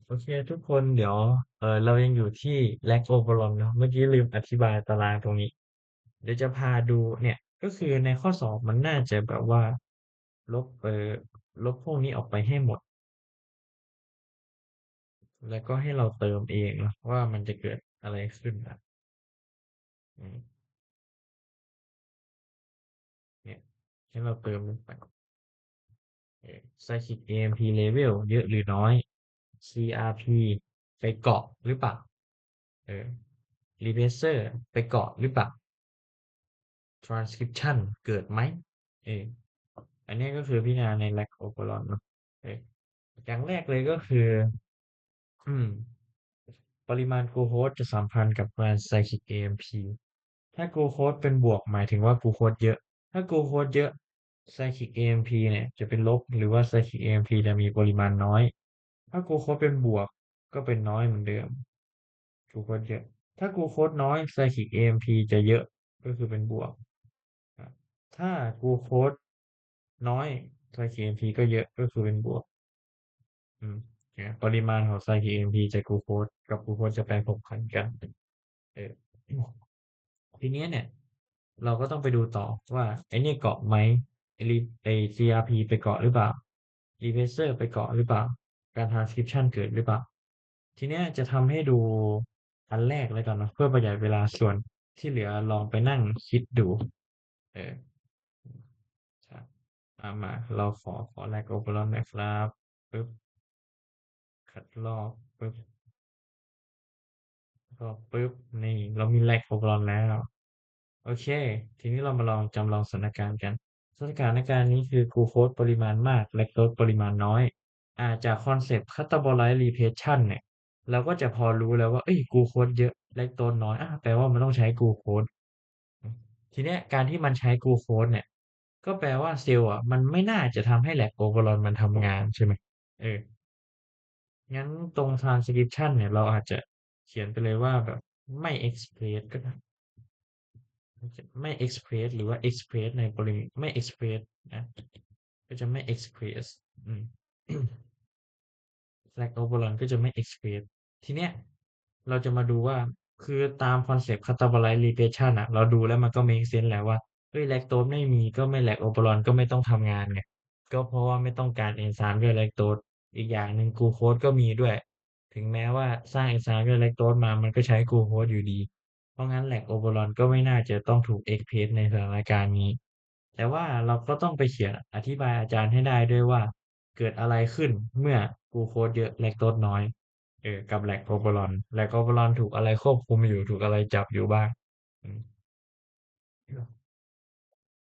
ໂອເຄທຸກຄົນ ດຽວ ເອີ ເຮົາຍັງຢູ່ທີ່ Lac Operon ເນາະ ເມື່ອກີ້ລືມອະທິບາຍຕາລາງຕົງນີ້ ດຽວຈະພາດູ ເນ່ຍ ກໍຄືໃນຂໍ້ສອບມັນໜ້າຈະແບບວ່າ ລົບ ເອີ ລົບພວກນີ້ອອກໄປໃຫ້ໝົດ ແລ້ວກໍໃຫ້ເຮົາເຕີມເອງເນາະ ວ່າມັນຈະເກີດອະໄລຂຶ້ນນະ ອືມ ເນ່ຍ ໃຫ້ເຮົາເຕີມລົງໄປ ເອີ Cyclic AMP level ເຍອະຫຼືນ້ອຍ CRP ໄປເກາະຫຼືເປົ່າ ເອີ Repressor ໄປເກາະຫຼືເປົ່າ Transcription ເກີດໄໝ ເອີ ອັນນີ້ກໍຄືພິຈາລະນາໃນ Lac Operon ເນາະ ເອີ ຢ່າງແລກເລີຍກໍຄື ອືມ ປະລິມານ glucose ຈະສຳພັນກັບການ Cyclic AMP ຖ້າ glucose ເປັນບວກ ໝາຍເຖິງວ່າ glucose ເຍອະ ຖ້າ glucose ເຍອະ Cyclic AMP ເນ່ຍຈະເປັນລົບ ຫຼືວ່າ Cyclic AMP ຈະມີປະລິມານນ້ອຍ ຖ້າ glucose ເປັນບວກ ກໍເປັນນ້ອຍເໝືອນເດີມ glucose ເຍອະ ຖ້າ glucose ນ້ອຍ Cyclic AMP ຈະເຍອະ ກໍຄືເປັນບວກ ຖ້າ glucose ນ້ອຍ Cyclic AMP ກໍເຍອະ ກໍຄືເປັນບວກ ອືມ ປະລິມານຂອງ Cyclic AMP ຈາກ glucose ກັບ glucose ຈະໄປພົບພັນກັນ ເອີ ທີນີ້ເນ່ຍ ເຮົາກໍຕ້ອງໄປດູຕໍ່ວ່າ ໄອ້ນີ້ເກາະໄໝ ໄອ້ Re- ໄອ້ CRP ໄປເກາະຫຼືເປົ່າ Repressor ໄປເກາະຫຼືເປົ່າ ການ Transcription ເກີດຫຼືເປົ່າ ທີເນີ້ຍຈະທຳໃຫ້ດູອັນແລກເລີຍກ່ອນເນາະ ເພື່ອປະຢັດເວລາ ສ່ວນທີ່ເຫຼືອລອງໄປນັ່ງຄິດດູ ເອີ ອ່າ ມາ ເຮົາຂໍ ຂໍ Lac Operon ໜ້ອຍຄຣັບ ປຶບ ຄັດລອກ ປຶບ ລອກ ປຶບ ນີ້ ເຮົາມີ Lac Operon ແລ້ວ ໂອເຄ ທີນີ້ເຮົາມາລອງ ຈຳລອງສະຖານະການກັນ ສະຖານະການນີ້ຄື glucose ປະລິມານມາກ lactose ປະລິມານນ້ອຍ ອາ ຈາກຄອນເຊັບ catabolite repression ເນ່ຍ ເຮົາກໍຈະພໍຮູ້ແລ້ວວ່າ ເອີຍ glucose ເຍອະ lactose ນ້ອຍ ອາ ແປວ່າມັນຕ້ອງໃຊ້ glucose ທີເນີ້ຍ ການທີ່ມັນໃຊ້ glucose ເນ່ຍ ກໍແປວ່າເຊວອະ ມັນໄມ່ໜ້າຈະທຳໃຫ້ Lac Operon ມັນທຳງານ ໃຊ່ໄໝ? ເອີ ຊັ້ນຕົງ transcription ເນ່ຍ ເຮົາອາດຈະຂຽນໄປເລີຍວ່າແບບ ໄມ່ express ກໍໄດ້ ໄມ່ express ຫຼືວ່າ express ໃນ polymer ໄມ່ express ນະ ກໍຈະໄມ່ express ອືມ Lac Operon ກໍຈະໄມ່ express ທີເນີ້ຍ ເຮົາຈະມາດູວ່າ ຄືຕາມຄອນເຊັບ catabolite repression ນະ ເຮົາດູແລ້ວມັນກໍ make sense ແລ້ວວ່າ ເອີຍ lactose ໄມ່ມີ ກໍໄມ່ Lac Operon ກໍໄມ່ຕ້ອງທຳງານໄງ ກໍເພາະວ່າໄມ່ຕ້ອງການ enzyme ດ້ວຍ lactose ອີກຢ່າງໜຶ່ງ glucose ກໍມີດ້ວຍ ເຖິງແມ້ວ່າສ້າງ enzyme ດ້ວຍ lactose ມາ ມັນກໍໃຊ້ glucose ຢູ່ດີ ເພາະນັ້ນ Lac Operon ກໍໄມ່ໜ້າຈະຕ້ອງຖືກ express ໃນສະຖານະການນີ້ ແຕ່ວ່າເຮົາກໍຕ້ອງໄປຂຽນອະທິບາຍອາຈານໃຫ້ໄດ້ດ້ວຍວ່າ ເກີດອະໄລຂຶ້ນເມື່ອ glucose ເຍອະ lactose ນ້ອຍ ເອີ ກັບ Lac Operon Lac Operon ຖືກອະໄລຄວບຄຸມຢູ່ ຖືກອະໄລຈັບຢູ່ບ້າງ ອືມ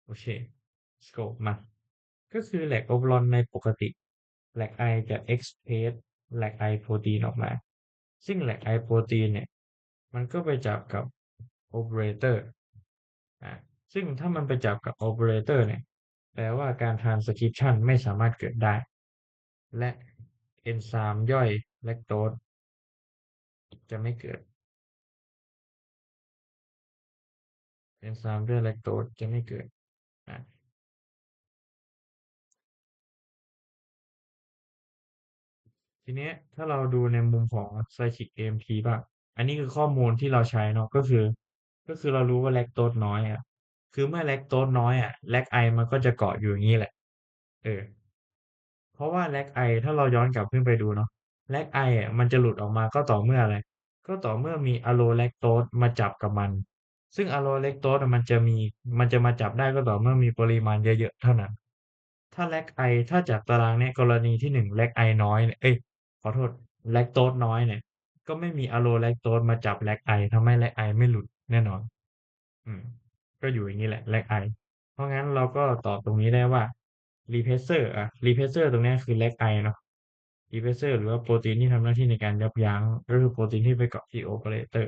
ໂອເຄ let's go ມາ ກໍຄື Lac Operon ໃນປົກກະຕິ Lac I ຈະ express Lac I protein ອອກມາ ຊຶ່ງ Lac I protein ເນ່ຍ ມັນກໍໄປຈັບກັບ operator ອາ ຊຶ່ງຖ້າມັນໄປຈັບກັບ operator ເນ່ຍ ແປວ່າການ transcription ໄມ່ສາມາດເກີດໄດ້ ແລະ enzyme ຍ່ອຍ lactose ຈະໄມ່ເກີດ enzyme ຍ່ອຍ lactose ຈະໄມ່ເກີດ ອາ ທີເນີ້ຍ ຖ້າເຮົາດູໃນມຸມຂອງ Cyclic AMP ບ້າງ ອັນນີ້ຄືຂໍ້ມູນທີ່ເຮົາໃຊ້ເນາະ ກໍຄື ກໍຄືເຮົາຮູ້ວ່າ lactose ນ້ອຍອະ ຄືເມື່ອ lactose ນ້ອຍອະ Lac I ມັນກໍຈະເກາະຢູ່ຢ່າງນີ້ແຫຼະ ເອີ ເພາະວ່າ Lac I ຖ້າເຮົາຍ້ອນກັບຄືນໄປດູເນາະ Lac I ອະ ມັນຈະຫຼຸດອອກມາກໍຕໍ່ເມື່ອໃດ ກໍຕໍ່ເມື່ອມີ allo lactose ມາຈັບກັບມັນ ຊຶ່ງ allo lactose ອະ ມັນຈະມີ ມັນຈະມາຈັບໄດ້ກໍຕໍ່ເມື່ອມີປະລິມານເຍອະໆເທົ່ານັ້ນ ຖ້າ Lac I ຖ້າຈາກຕາລາງເນີ້ຍ ກໍລະນີທີໜຶ່ງ Lac I ນ້ອຍ ເອີຍ ຂໍໂທດ lactose ນ້ອຍເນ່ຍ ກໍໄມ່ມີ allo lactose ມາຈັບ Lac I ທຳໃຫ້ Lac I ໄມ່ຫຼຸດແນ່ນອນ ອືມ ກໍຢູ່ຢ່າງນີ້ແຫຼະ Lac I ເພາະນັ້ນເຮົາກໍຕອບຕົງນີ້ໄດ້ວ່າ repressor ອະ repressor ຕົງເນີ້ຍຄື Lac I ເນາະ repressor ຫຼືວ່າໂປຣຕີນທີ່ທຳໜ້າທີ່ໃນການຢັບຢັ້ງ ກໍຄືໂປຣຕີນທີ່ໄປເກາະທີ່ operator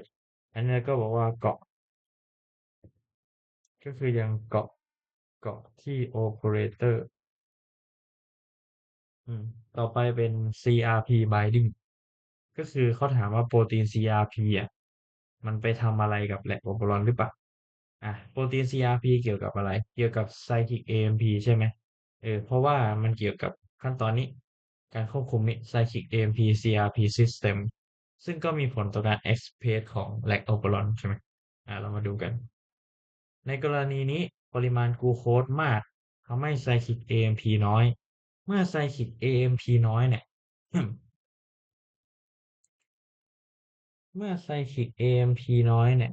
ອັນນີ້ກໍບອກວ່າເກາະ ກໍຄືຍັງເກາະ ເກາະທີ່ operator ອືມ ຕໍ່ໄປເປັນ CRP binding ກໍຄືເຂົາຖາມວ່າໂປຣຕີນ CRP ອະ ມັນໄປທຳອະໄລກັບ Lac Operon ຫຼືເປົ່າ? ອາ ໂປຣຕີນ CRP ກ່ຽວກັບອະໄລ? ກ່ຽວກັບ Cyclic AMP ໃຊ່ໄໝ? ເອີ ເພາະວ່າມັນກ່ຽວກັບຂັ້ນຕອນນີ້ ການຄວບຄຸມນີ້ Cyclic AMP CRP System ຊຶ່ງກໍມີຜົນຕໍ່ການ express ຂອງ Lag Operon ໃຊ່ໄໝ? ອາ ເຮົາມາດູກັນ. ໃນກໍລະນີນີ້ ປະລິມານ glucose ມາກ ທຳໃຫ້ Cyclic AMP ນ້ອຍ. ເມື່ອ Cyclic AMP ນ້ອຍເນຍ ເມື່ອ Cyclic AMP ນ້ອຍເນຍ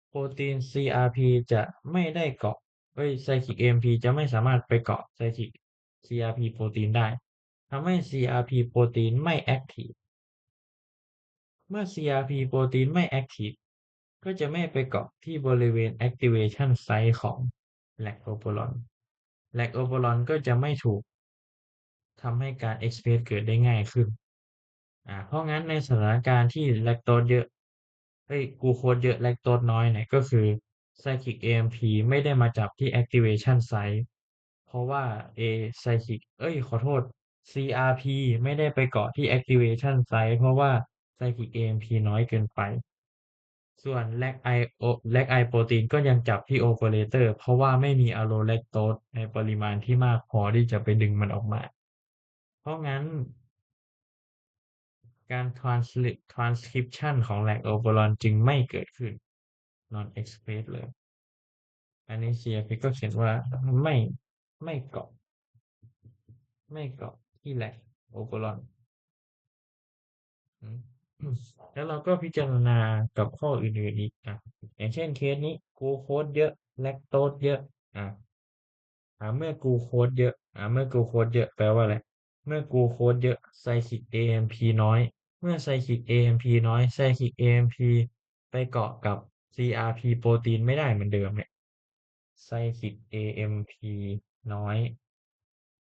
ໂປຣຕີນ CRP ຈະໄມ່ໄດ້ເກາະ ເອີຍ Cyclic AMP ຈະໄມ່ສາມາດໄປເກາະ Cyclic CRP ໂປຣຕີນໄດ້ ທຳໃຫ້ CRP ໂປຣຕີນໄມ່ active. ເມື່ອ CRP ໂປຣຕີນໄມ່ active ກໍຈະໄມ່ໄປເກາະທີ່ບໍລິເວນ activation site ຂອງ Lag Operon. Lag Operon ກໍຈະໄມ່ຖືກ ທຳໃຫ້ການ express ເກີດໄດ້ງ່າຍຂຶ້ນ. ອາ ເພາະນັ້ນໃນສະຖານະການທີ່ lactose ເຍອະ ເອີຍ glucose ເຍອະ lactose ນ້ອຍເນຍ ກໍຄື Cyclic AMP ໄມ່ໄດ້ມາຈັບທີ່ activation site ເພາະວ່າ A Cyclic ເອີຍ ຂໍໂທດ CRP ໄມ່ໄດ້ໄປເກາະທີ່ activation site ເພາະວ່າ Cyclic AMP ນ້ອຍເກີນໄປ. ສ່ວນ Lag I ໂອ Lag I ໂປຣຕີນກໍຍັງຈັບທີ່ operator ເພາະວ່າໄມ່ມີ allolactose ໃນປະລິມານທີ່ມາກພໍທີ່ຈະໄປດຶງມັນອອກມາ. ເພາະນັ້ນ ການ transtranscription ຂອງ Lag Operon ຈຶ່ງໄມ່ເກີດຂຶ້ນ non express ເລີຍ. ອັນນີ້ CRP ກໍຂຽນວ່າ ໄມ່ ໄມ່ເກາະ ໄມ່ເກາະທີ່ Lag Operon. ອືມ ແລ້ວເຮົາກໍພິຈາລະນາກັບຂໍ້ອື່ນໆອີກ ອາ ຢ່າງເຊັ່ນເຄສນີ້ glucose ເຍອະ lactose ເຍອະ ອາ ອາ ເມື່ອ glucose ເຍອະ ອາ ເມື່ອ glucose ເຍອະ ແປວ່າອະໄລ? ເມື່ອ glucose ເຍອະ Cyclic AMP ນ້ອຍ ເມື່ອ Cyclic AMP ນ້ອຍ Cyclic AMP ໄປເກາະກັບ CRP ໂປຣຕີນໄມ່ໄດ້ເໝືອນເດີມເນຍ Cyclic AMP ນ້ອຍ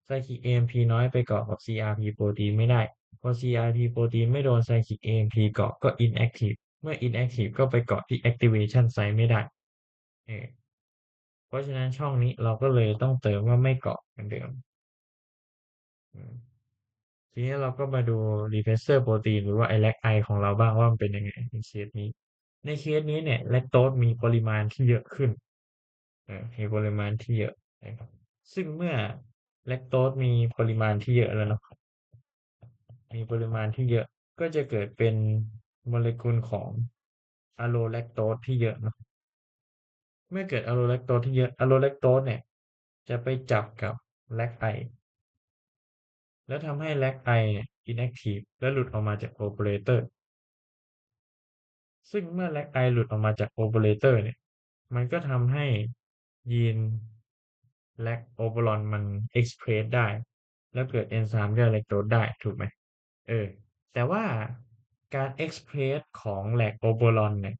Cyclic AMP ນ້ອຍໄປເກາະກັບ CRP ໂປຣຕີນໄມ່ໄດ້ ເພາະ CRP ໂປຣຕີນໄມ່ໂດນ Cyclic AMP ເກາະ ກໍ inactive ເມື່ອ inactive ກໍໄປເກາະທີ່ activation site ໄມ່ໄດ້. ເອີ ເພາະສະນັ້ນຊ່ອງນີ້ເຮົາກໍເລີຍຕ້ອງເຕີມວ່າໄມ່ເກາະເໝືອນເດີມ. ອືມ ທີນີ້ເຮົາກໍມາດູ repressor ໂປຣຕີນ ຫຼືວ່າໄອ້ Lag I ຂອງເຮົາບ້າງວ່າມັນເປັນຍັງໄງໃນເຄສນີ້. ໃນເຄສນີ້ເນຍ lactose ມີປະລິມານທີ່ເຍອະຂຶ້ນ ເອີ ມີປະລິມານທີ່ເຍອະນະຄັບ ຊຶ່ງເມື່ອ lactose ມີປະລິມານທີ່ເຍອະແລ້ວເນາະ ມີປະລິມານທີ່ເຍອະ ກໍຈະເກີດເປັນໂມເລກຸນຂອງ allolactose ທີ່ເຍອະເນາະ. ເມື່ອເກີດ allolactose ທີ່ເຍອະ allolactose ເນຍຈະໄປຈັບກັບ Lag I ແລ້ວທຳໃຫ້ Lag I ເນຍ inactive ແລະ ຫຼຸດອອກມາຈາກ operator. ຊຶ່ງເມື່ອ Lag I ຫຼຸດອອກມາຈາກ operator ເນຍ ມັນກໍທຳໃຫ້ gene Lag Operon ມັນ express ໄດ້ ແລ້ວເກີດ enzyme ຍ່ອຍ lactose ໄດ້ ຖືກໄໝ? ເອີ ແຕ່ວ່າການ express ຂອງ Lag Operon ເນຍ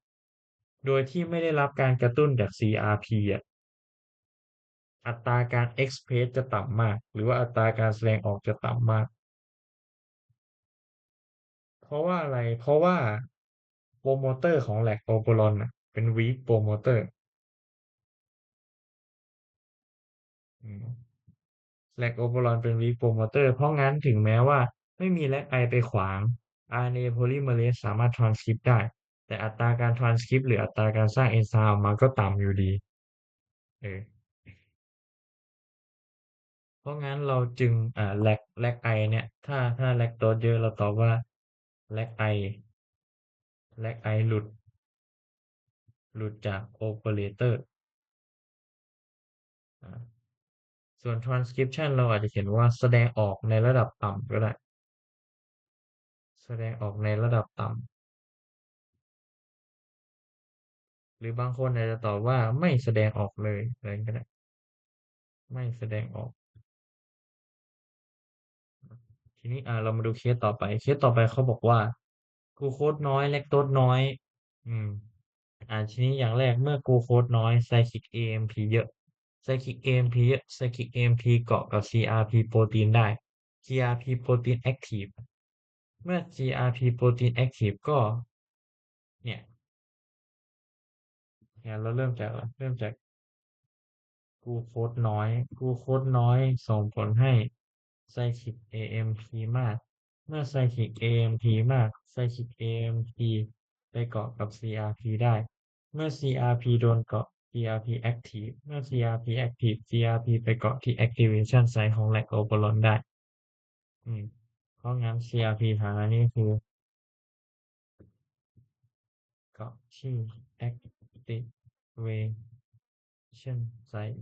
ໂດຍທີ່ໄມ່ໄດ້ຮັບການກະຕຸ້ນຈາກ CRP ອະ ອັດຕາການ express ຈະຕ່ຳມາກ ຫຼືວ່າອັດຕາການສະແດງອອກຈະຕ່ຳມາກ. ເພາະວ່າອະໄລ? ເພາະວ່າ promoter ຂອງ Lag Operon ນະ ເປັນ weak promoter. ອືມ Lag Operon ເປັນ weak promoter ເພາະນັ້ນ ເຖິງແມ້ວ່າໄມ່ມີ Lag I ໄປຂວາງ RNA polymerase ສາມາດ transcript ໄດ້ ແຕ່ອັດຕາການ transcript ຫຼື ອັດຕາການສ້າງ enzyme ອອກມາກໍຕ່ຳຢູ່ດີ. ເອີ ເພາະນັ້ນເຮົາຈຶ່ງ ອາ Lag Lag I ເນຍ ຖ້າ ຖ້າ lactose ເຍອະ ເຮົາຕອບວ່າ Lag I Lag I ຫຼຸດ ຫຼຸດຈາກ operator. ອາ ສ່ວນ transcription ເຮົາອາດຈະຂຽນວ່າສະແດງອອກໃນລະດັບຕ່ຳກໍໄດ້ ສະແດງອອກໃນລະດັບຕ່ຳ ຫຼືບາງຄົນອາດຈະຕອບວ່າໄມ່ສະແດງອອກເລີຍ ກໍໄດ້ ໄມ່ສະແດງອອກ. ທີນີ້ ອາ ເຮົາມາດູເຄສຕໍ່ໄປ ເຄສຕໍ່ໄປເຂົາບອກວ່າ glucose ນ້ອຍ lactose ນ້ອຍ ອືມ ອາ ທີນີ້ຢ່າງແລກ ເມື່ອ glucose ນ້ອຍ cyclic AMP ເຍອະ cyclic AMP ເຍອະ cyclic AMP ເກາະກັບ CRP ໂປຣຕີນໄດ້ CRP ໂປຣຕີນ active ເມື່ອ CRP ໂປຣຕີນ active ກໍ ເນຍ ເຮົາເລີ່ມຈາກ ເລີ່ມຈາກ glucose ນ້ອຍ glucose ນ້ອຍສົ່ງຜົນໃຫ້ cyclic AMP ມາກ ເມື່ອ cyclic AMP ມາກ cyclic AMP ໄປເກາະກັບ CRP ໄດ້ ເມື່ອ CRP ໂດນເກາະ CRP active ເມື່ອ CRP active CRP ໄປເກາະທີ່ activation site ຂອງ Lag Operon ໄດ້. ອືມ ເພາະ CRP ຖານະນີ້ຄື ເກາະທີ່ activation site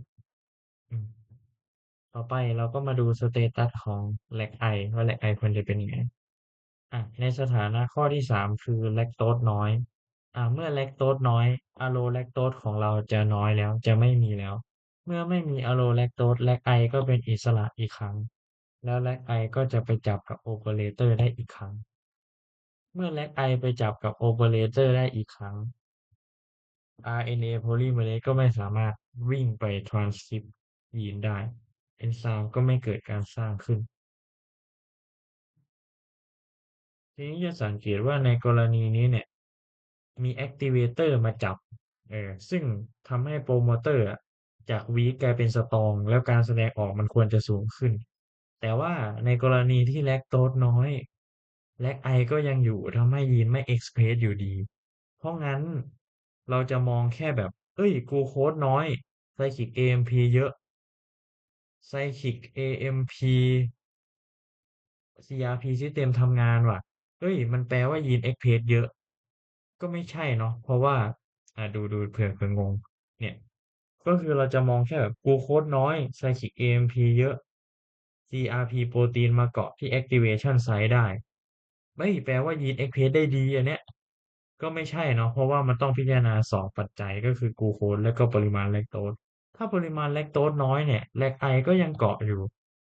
ອືມ ຕໍ່ໄປເຮົາກໍມາດູ status ຂອງ lacti ວ່າ lacti ຄວນຈະເປັນຫຍັງ. ອາ ໃນສະຖານະຂໍ້ທີສາມ ຄື lactose ນ້ອຍ. ອາ ເມື່ອ lactose ນ້ອຍ allo lactose ຂອງເຮົາຈະນ້ອຍແລ້ວ ຈະໄມ່ມີແລ້ວ. ເມື່ອໄມ່ມີ allo lactose, lacti ກໍເປັນອິດສະຫຼະອີກຄັ້ງ ແລ້ວ lacti ກໍຈະໄປຈັບກັບ operator ໄດ້ອີກຄັ້ງ. ເມື່ອ lacti ໄປຈັບກັບ operator ໄດ້ອີກຄັ້ງ RNA polymerase ກໍໄມ່ສາມາດວິ່ງໄປ transcript ຢີນໄດ້ enzyme ກໍໄມ່ເກີດການສ້າງຂຶ້ນ. ທີນີ້ຈະສັງເກດວ່າໃນກໍລະນີນີ້ເນຍ ມີ activator ມາຈັບ ເອີ ຊຶ່ງທຳໃຫ້ promoter ອະ ຈາກ weak ກາຍເປັນ strong ແລ້ວການສະແດງອອກມັນຄວນຈະສູງຂຶ້ນ. ແຕ່ວ່າໃນກໍລະນີທີ່ lactose ນ້ອຍ lacti ກໍຍັງຢູ່ ທຳໃຫ້ gene ໄມ່ express ຢູ່ດີ. ເພາະນັ້ນເຮົາຈະມອງແຄ່ແບບ ເອີຍ glucose ນ້ອຍ cyclic AMP ເຍີະ cyclic AMP CRP system ທຳງານວ່າ ເອີຍ ມັນແປວ່າ gene express ເຍີະ. ກໍໄມ່ໃຊ່ເນາະ ເພາະວ່າ ອາ ດູ ດູ ເຜື່ອ ເຜື່ອງົງ ເນຍ ກໍຄືເຮົາຈະມອງແຄ່ແບບ glucose ນ້ອຍ cyclic AMP ເຍີະ CRP protein ມາເກາະທີ່ activation site ໄດ້ ເອີຍ ແປວ່າ gene express ໄດ້ດີ ອັນເນຍ ກໍໄມ່ໃຊ່ເນາະ ເພາະວ່າມັນຕ້ອງພິຈາລະນາສອງປັດໄຈ ກໍຄື glucose ແລະກໍປະລິມານ lactose. ຖ້າປະລິມານ lactose ນ້ອຍເນຍ lacti ກໍຍັງເກາະຢູ່.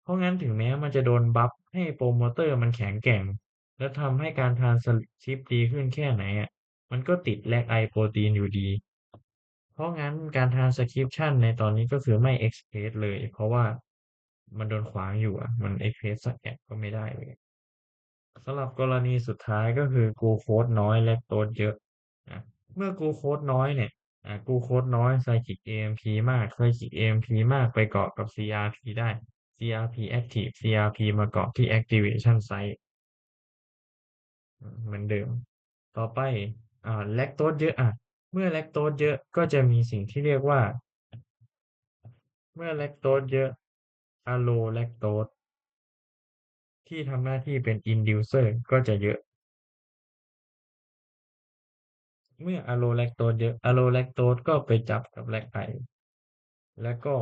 ເພາະນັ້ນເຖິງແມ້ມັນຈະໂດນ buff ໃຫ້ promoter ມັນແຂງແກ່ງ ແລະ ທຳໃຫ້ການ transcript ດີຂຶ້ນແຄ່ໄຫນອະ ມັນກໍຕິດ lacti protein ຢູ່ດີ. ເພາະນັ້ນການ transcription ໃນຕອນນີ້ກໍຄືໄມ່ express ເລີຍ ເພາະວ່າມັນໂດນຂວາງຢູ່ອະ ມັນ express ສັກແອດກໍໄມ່ໄດ້ເລີຍ. ສຳລັບກໍລະນີສຸດທ້າຍກໍຄື glucose ນ້ອຍ lactose ເຍີະ. ອາ ເມື່ອ glucose ນ້ອຍເນຍ ອາ glucose ນ້ອຍ cyclic AMP ມາກ cyclic AMP ມາກ ໄປເກາະກັບ CRP ໄດ້ CRP active CRP ມາເກາະທີ່ activation site ເໝືອນເດີມ. ຕໍ່ໄປ ອາ lactose ເຍີະ ອາ ເມື່ອ lactose ເຍີະ ກໍຈະມີສິ່ງທີ່ຮຽກວ່າ ເມື່ອ lactose ເຍີະ allo lactose ທີ່ທຳໜ້າທີ່ເປັນ inducer ກໍຈະເຍີະ. ເມື່ອ allo lactose ເຍີະ allo lactose ກໍໄປຈັບກັບ lacti ແລ້ວກໍ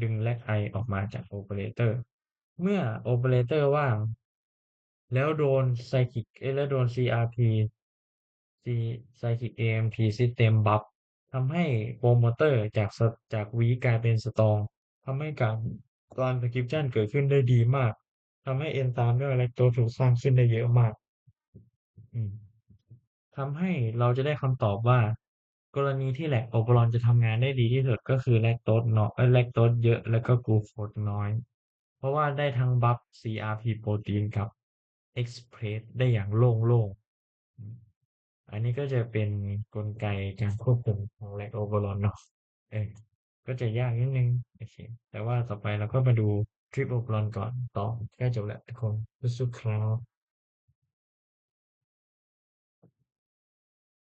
ດຶງ lacti ອອກມາຈາກ operator. ເມື່ອ operator ວ່າງ ແລ້ວໂດນ cyclic ເອີ ແລ້ວໂດນ CRP C- cyclic AMP system buff ທຳໃຫ້ promoter ຈາກສ- ຈາກ weak ກາຍເປັນ strong ທຳໃຫ້ການ transcription ເກີດຂຶ້ນໄດ້ດີມາກ ທຳໃຫ້ enzyme ແລະ lactose ຖືກສ້າງຂຶ້ນໄດ້ເຍີະມາກ. ອືມ ທຳໃຫ້ເຮົາຈະໄດ້ຄຳຕອບວ່າ ກໍລະນີທີ່ lac operon ຈະທຳງານໄດ້ດີທີ່ສຸດກໍຄື lactose ເນາະ ເອີ lactose ເຍີະ ແລ້ວກໍ glucose ນ້ອຍ ເພາະວ່າໄດ້ທັງ buff CRP protein ກັບ express ໄດ້ຢ່າງໂລ່ງໆ. ອືມ ອັນນີ້ກໍຈະເປັນກົນໄກການຄວບຄຸມຂອງ lac operon ເນາະ ເອີ ກໍຈະຍາກນິດໜຶ່ງ. ໂອເຄ ແຕ່ວ່າຕໍ່ໄປເຮົາກໍມາດູ trip operon ກ່ອນ ຕໍ່ ໃກ້ຈົບແລ້ວທຸກຄົນ ສູ້ໆ ຄັບ.